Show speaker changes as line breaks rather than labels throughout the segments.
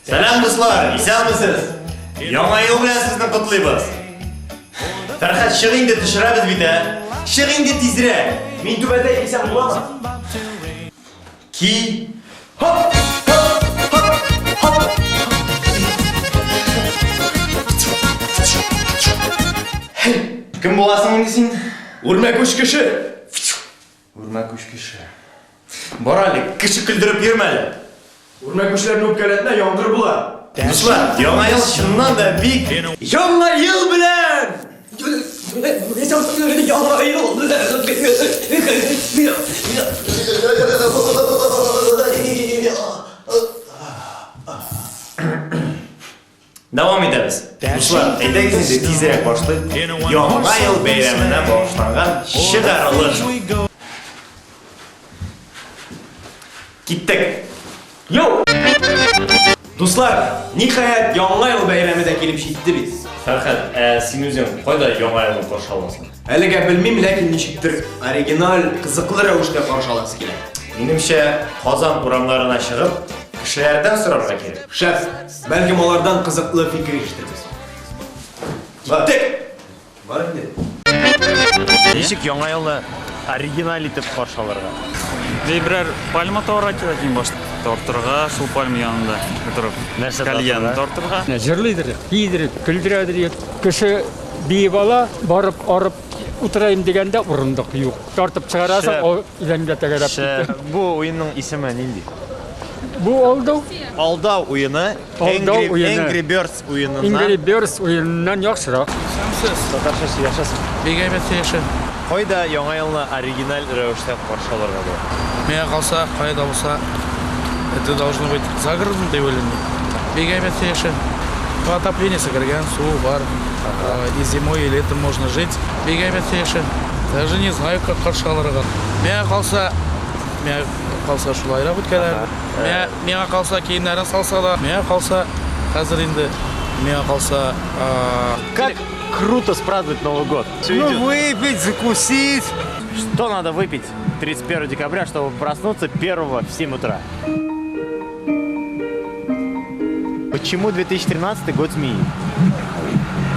Сәлам, дуслар! Исәнмесез! Яңа ел белән сезне котлыйбыз! Фәрхәт, чык инде, төшерәбез бит, ә! Чык инде тизрәк!
Мин түбәтәй кисәм буламы?
Ки! Хоп! Хоп! Хоп! Хоп! Кем буласың инде син?
Үрмәкүч кеше!
Үрмәкүч кеше. Бар әле, кеше көлдереп йөрмә әле.
Үрмәкүчләрне үпкәләтмә, яңгыр була.
Дуслар, Яңа ел чыннан да бик
Яңа ел белән! Яңа ел белән!
Дәвам итәбез. Дуслар, әйдәгез инде тизрәк башлыйк. Яңа ел бәйрәменә багышланган чыгарылыш. Киттек.
Йоу! Дуслар, ниһаять, Яңа ел бәйрәме дә килеп җитте бит.
Фәрхәт, ә син үзең кайда Яңа елны каршы аласың?
Әлегә белмим, ләкин ничектер оригиналь, кызыклы рәвештә каршы аласы килә.
Минемчә, Казан урамнарына чыгып, кешеләрдән сорарга кирәк.
Шәп, бәлкем алардан кызыклы фикер ишетербез. Киттек! Бар инде.
Ничек Яңа елны оригиналь итеп каршы алырга?
Ди берәр пальма табарга кирәк иң башта. Тартырга, шул пальма янында утырып.
Нәрсә
Кальян
тартырга?
тартырга.
Җырлыйдыр, биидер, көлдерәдер. Кеше биеп ала, барып арып утырайым дигәндә урындык юк. Тартып чыгарасың,
Шәп.
ул идәнгә тәгәрәп китә.
Бу уенның исеме нинди?
Бу алдау.
Алдау уены.
Алдау
Angry,
уены.
Angry Birds уеныннан.
Angry Birds уеныннан яхшырак.
Исәнмесез.
Татарча сөйләшәсең.
Бик әйбәт сөйләшәм.
Кайда Яңа елны оригиналь рәвештә каршы алырга була?
Миңа калса, кайда булса, это должно быть за городом дип уйлыйм мин. Бик әйбәт сөйләшәм. Ну, отоплениесе кергән, су бар. И зимой, и летом можно жить. Бик әйбәт сөйләшәм. Даже не знаю, как каршы алырга. Миңа калса, миңа калса шулайрак үткәрәр. Миңа, миңа калса киемнәрен салса да, миңа калса хәзер инде миңа калса,
Как круто спраздновать Новый год.
Ну, выпить, закусить.
Что надо выпить 31 декабря, чтобы проснуться 1 в 7 утра? Почему 2013 год змеи?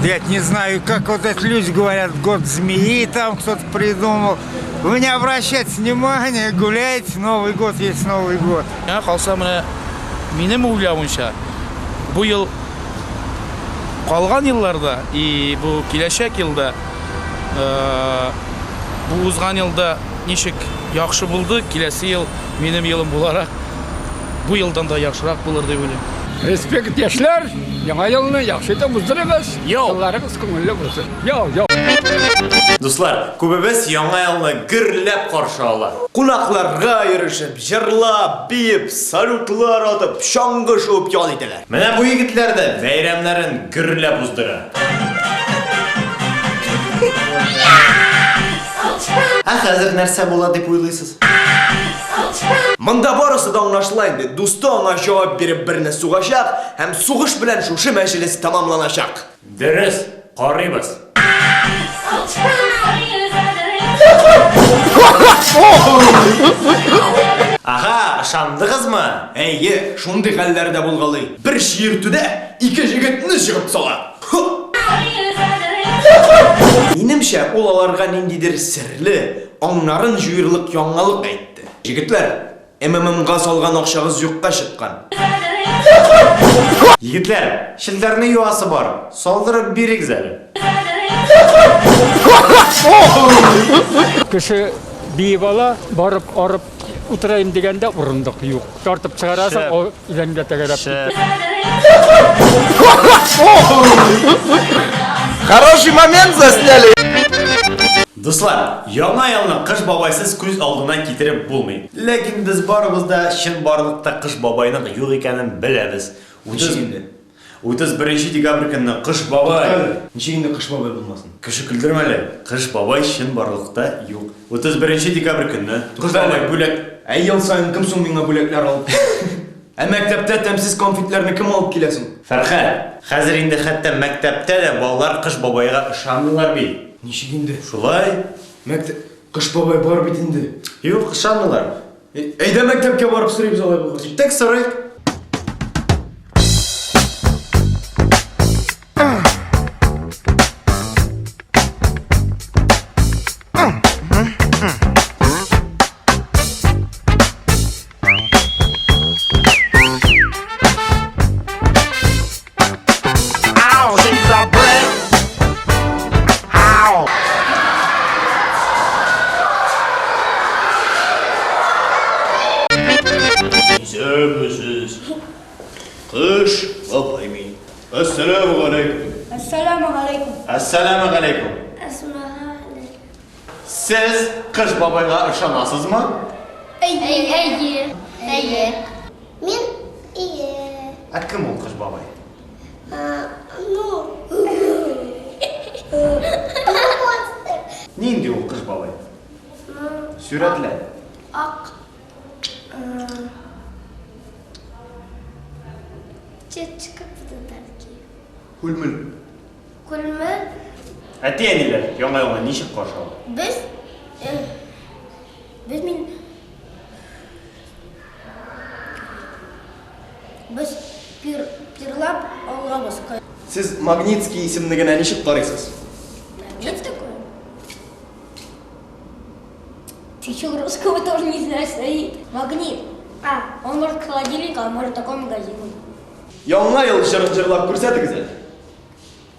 Я не знаю, как вот эти люди говорят, год змеи там кто-то придумал. Вы не обращайте внимания, гуляйте, Новый год есть Новый год.
Миңа калса менә минем уйлавымча бу ел калган елларда и бу киләчәк елда бу узган елда ничек яхшы булды, киләсе ел минем елым буларак бу елдан да яхшырак булыр дип уйлыйм.
Респект, яшьләр! Яңа елны яхшы итеп уздырыгыз. Елларыгыз күңелле булсын. Йоу, йоу.
Дуслар, күбебез Яңа елны гөрләп каршы ала.
Кунакларга йөрешеп, җырлап, биеп, салютлар атып, чаңгы шуып ял итәләр.
Менә бу егетләр дә бәйрәмнәрен гөрләп уздыра. Ә хәзер нәрсә була дип уйлыйсыз?
Монда барысы да аңлашыла инде. Дусты аңа җавап биреп берне сугачак һәм сугыш белән шушы мәҗлес тәмамланачак.
Дөрес, карыйбыз. Ага, ышандыгызмы?
Әйе, шундый хәлләр дә булгалый. Бер чиертүдә ике җегетне җыгып сала. Хо! Минемчә, ул аларга ниндидер серле, аңнарын җуерлык яңалык әйтте. Җегетләр, МММга салган акчагыз юкка чыккан.
Егетләр, челтәрне юасы бар, салдырып бирегез әле.
Кеше биеп ала, барып арып утырайым дигәндә урындык юк. Тартып чыгарасың, ул идәнгә тәгәрәп китә.
Хороший момент засняли.
Дуслар, Яңа елны Кыш бабайсыз күз алдына китереп булмый. Ләкин без барыбыз да чынбарлыкта Кыш бабайның юк икәнен беләбез.
Ничек инде?
31 декабрь көнне Кыш бабай.
Ничек инде Кыш бабай булмасын?
Кеше көлдермә әле. Кыш бабай чынбарлыкта юк. 31 декабрь көнне Кыш бабай бүләк.
Ә ел саен кем соң миңа бүләкләр алып килә? Ә мәктәптә тәмсез конфетларны кем алып килә соң?
Фәрхәт, хәзер инде хәтта мәктәптә дә балалар Кыш бабайга ышанмыйлар бит.
Ничек инде?
Шулай.
Мәктәп Кыш бабай бар бит инде.
Юк, ышанмыйлар.
Әйдә мәктәпкә барып сорыйбыз алай булгач.
Киттек, сорыйк. Исәнмесез. Кыш бабай мин. Әссәламү галәйкүм.
Әссәламү галәйкүм.
Әссәламү галәйкүм.
Әссәламү.
Сез Кыш бабайга ышанасызмы?
Әйе. Әйе. Әйе. Мин әйе.
Ә кем ул Кыш бабай?
Ну.
Нинди ул Кыш бабай? Сүрәтлә.
Ак. Чечка по-татарски.
Күлмел.
Күлмел.
Әти-әниләр Яңа елны ничек каршы ала?
Без без мин без пир пирлап алабыз.
Сез Магнитский исемлегенә ничек карыйсыз?
Что это такое? Ты что, русского тоже не знаешь, стоит? Магнит. А, он может к холодильнику, а может к такому магазину.
Яңа ел җырын җырлап күрсәтегез әле.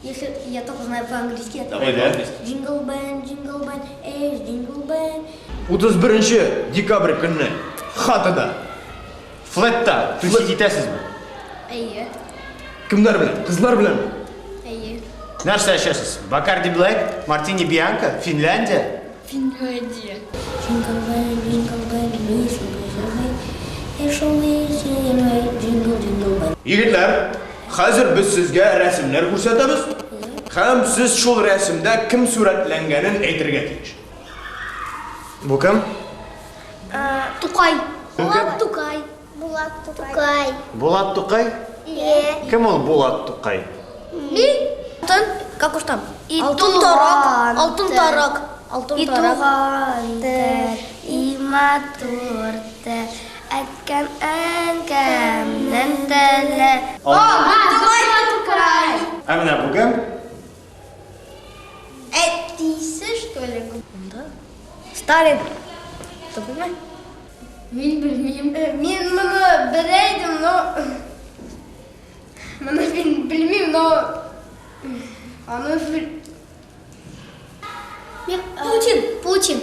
Если я только знаю по-английски. это
Давай по-английски.
Jingle bell, jingle bell, эй, jingle bell.
31 декабрь көнне хатада.
Флетта тусить итәсезме?
Әйе.
Кемнәр белән? Кызлар беләнме?
Әйе.
Нәрсә эчәсез? Бакарди Блэк, Мартини Бианка, Финляндия?
Финляндия. Jingle bell, jingle bell, jingle jingle bell.
Егетләр, хәзер без сезгә рәсемнәр күрсәтәбез. Һәм сез шул рәсемдә кем сурәтләнгәнен әйтергә тиеш.
Бу кем?
Тукай. Булат Тукай. Булат Тукай.
Булат Тукай?
Е.
Кем ул Булат Тукай?
Мин. Алтын, как уж там? Алтын тарак. Алтын тарак. Алтын тарак. И тугандыр, и матурдыр, әткәм әнкәмнең теле. О, Тукай, Тукай.
Ә менә бу кем?
Әтисе, что ли? Да. Сталин. Түгелме? Мин белмим. Мин моны белә идем, но моны мин белмим, но аны Путин, Путин.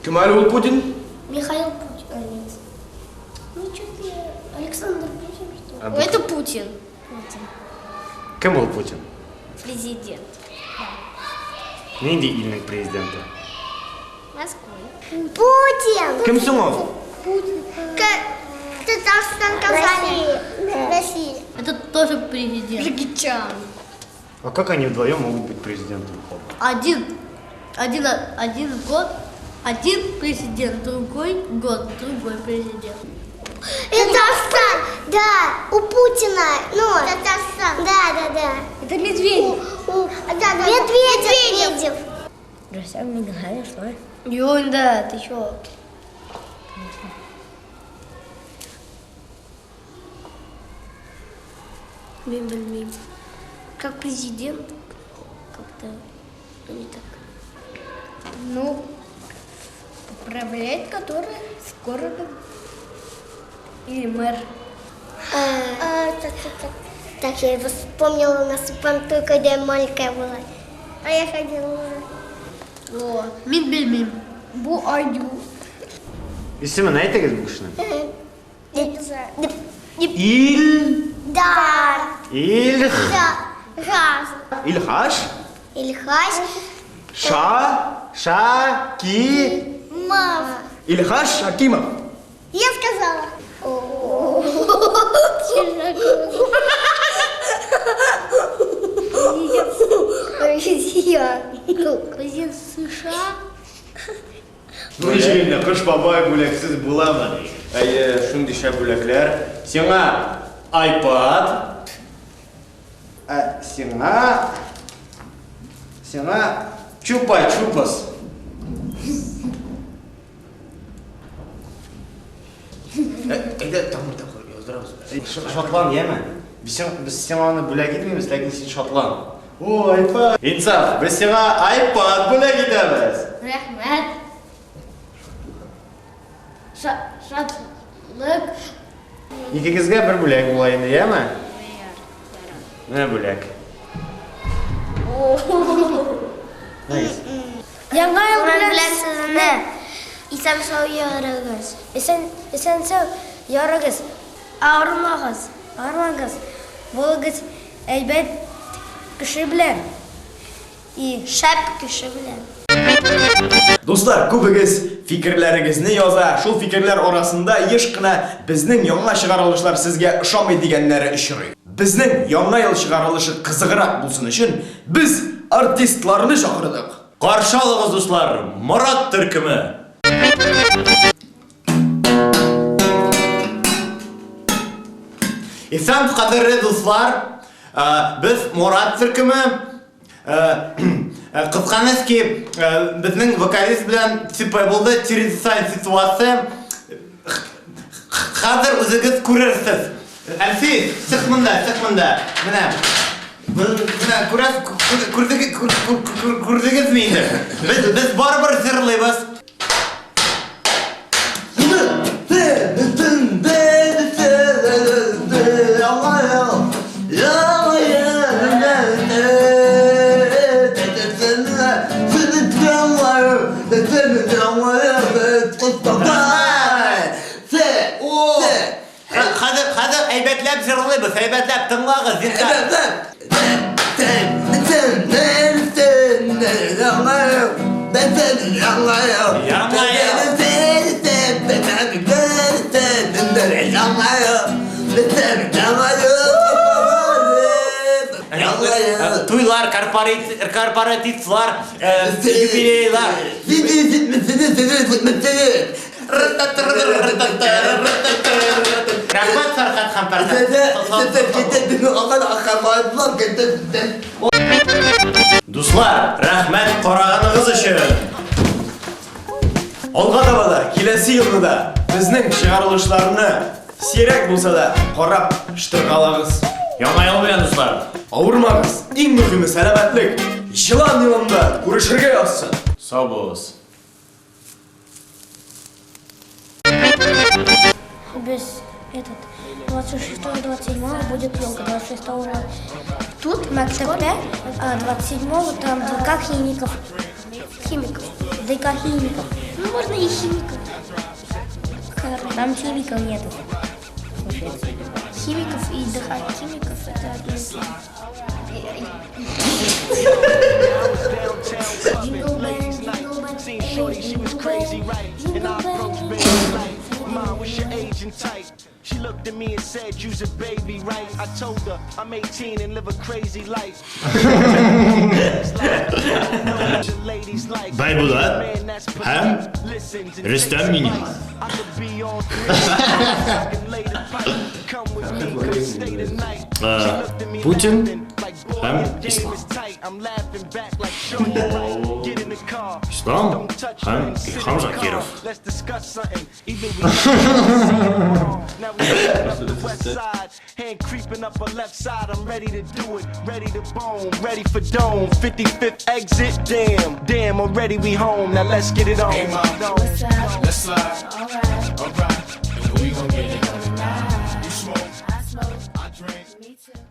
Кем әле ул Путин?
Михаил Путин. А, нет. Ну, что-то я... Александр Путин, что
А
ли?
бу-
Это Путин. Путин.
Кем ул Путин?
Президент.
Нинди илнең президенты?
Москвы. Путин!
Кем соң ул?
Путин. Татарстан, Казань. Россия.
Это тоже президент.
Джеки
А как они вдвоем могут быть президентом?
Один, один, один год, один президент, другой год, другой президент.
Татарстан, да, у Путина, ну, Татарстан, да, да, да.
Это Медведев.
Да, да, Медведев. Медведев.
Юнь, да, ты чё?
Мин белмим. Как президент, как-то ну, не так.
Ну, управляет который с городом. Или мэр.
А, так, так, так. Так, я его вспомнила на Сабантуй, когда я маленькая была. А я ходила уже.
О, мин белмим. Бу аю.
Исемен әйтегез бу кешенең.
Ил. Да.
Илх.
Да. Газ.
Илхаш?
Ильхаш.
Ша?
Ша. Ки.
Мав.
Илхаш Шакимов.
Я сказала.
Президент США.
Ну ничек инде, Кыш бабай бүләксез буламы? Әйе, шундый шәп бүләкләр. Сиңа iPad. Ә сиңа сиңа чупа-чупас.
Әйдә, тамыр тапкыр яздырабыз.
Шатлан, яме. Без сиңа, без сиңа аны бүләк итмибез, ләкин син шатлан. О, iPad. Инсаф, без сиңа iPad бүләк итәбез.
Рәхмәт. Шатлык.
Икегезгә бер бүләк була инде, яме? Менә бүләк. Нәгез.
Яңа ел белән сезне. Исән сау йөрегез. Исән исән сау Ярыгыз. Авырмагыз, авырмагыз. Булыгыз әйбәт кеше белән. И шәп кеше белән.
Дуслар, күбегез фикерләрегезне яза, шул фикерләр арасында еш кына безнең яңа чыгарылышлар сезгә ошамый дигәннәре очрый. Безнең Яңа ел чыгарылышы кызыграк булсын өчен, без артистларны чакырдык.
Каршы алыгыз, дуслар, Морат төркеме! Исән кадерле дуслар, без Морат төркеме. Кызганыч ки, безнең вокалист белән ЧП булды, чрезвычайная ситуация. Хәзер үзегез күрерсез. Әлфис, чык монда, чык монда. Менә. Менә күрәсез, күрдегез, күрдегезме инде? Без без барыбер җырлыйбыз. Хәзер, хәзер әйбәтләп җырлыйбыз, әйбәтләп тыңлагыз, зинһар. Туйлар, корпоративлар, юбилейлар. Рәхмәт, Фәрхәт һәм Фәрхәт. Дуслар, рәхмәт караганыгыз өчен.
Алга таба да, киләсе елны да безнең чыгарылышларны сирәк булса да карап штыргалагыз.
Яңа ел белән, дуслар!
Авырмагыз, иң мөһиме сәламәтлек. Җылан елында күрешергә язсын.
Сау булыгыз.
Без этот 26-27 будет елка, 26 тут мәктәптә, 27 там ДК химиков. Химиков. ДК химиков. Ну, можно и химиков. Там химиков нету. Химиков и ДХ химиков это одно и то же. Jingle bell, jingle bell, jingle bell, jingle bell, jingle.
She looked at me and said, You's a baby, right? I told her I'm 18 and live a crazy life.
Байбулат һәм Рөстәм Миңнеханов. Путин һәм Ислам. Ислам һәм Илһам Шакиров.
Hand creeping up her left side, I'm ready to do it. Ready to bone, ready for dome. 55th exit, damn, damn, already we home. Now let's get it on.
Hey, mom,
What's up?
Let's slide.
All right.
Alright. We gon' get it on tonight. You smoke,
I smoke.
I drink.
Me too.